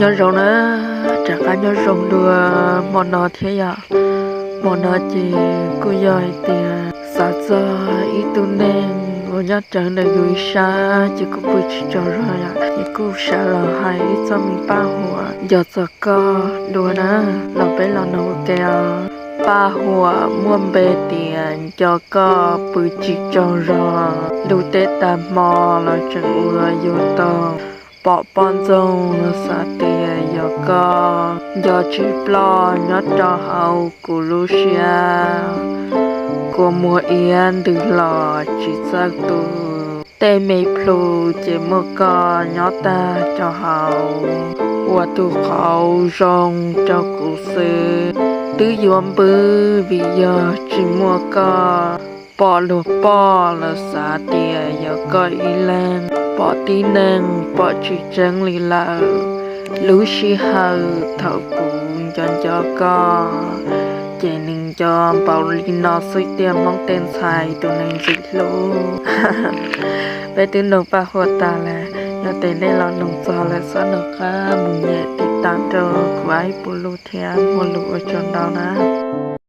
Nyob zoo na, rov qab nyob zoo dua hmo no thiab yom. Hmo no ces kuj yog hais tias xav txog ib tug neeg uas nyob rawv ntawm yus ib sab ces kuj pw tsis tsaug zog yom, ces kuj sawv los hais ib txoj me paj huam nco txog koj dua na, los peb los noog ua ke os. Paj huam muaj npe tias nco koj pw tsis tsaug zog, lub teb tag hmo los tseem ua yuav tau, pom poj ntxoog los xav tias yog koj, nco tsis ploj nyob rau hauv kuv lub siab, kua muag iab ntws los tsis txawj tu, tej me plhu ces muaj koj nyob tag rau hauv, ua tus qauv zoo rau kuv xwb, twb yuav npwb vim yog tsis muaj koj, pom luag poj los xav tias yog koj ib leeg, pom tib neeg pom tsis tseeb li lawm, lub sij hawm thaum kuv nco nco koj, ces nws nco npaum li no xwb tiag Hmoob tej ntxhais tus neeg ntxim hlub. Peb twb noog paj huam tag lawm, yog tias nej los noog txog lawm txhob nco qab mus nyem tiv tam rau kuv ib puas lus thiab muaj lus ua tsaug ntau na.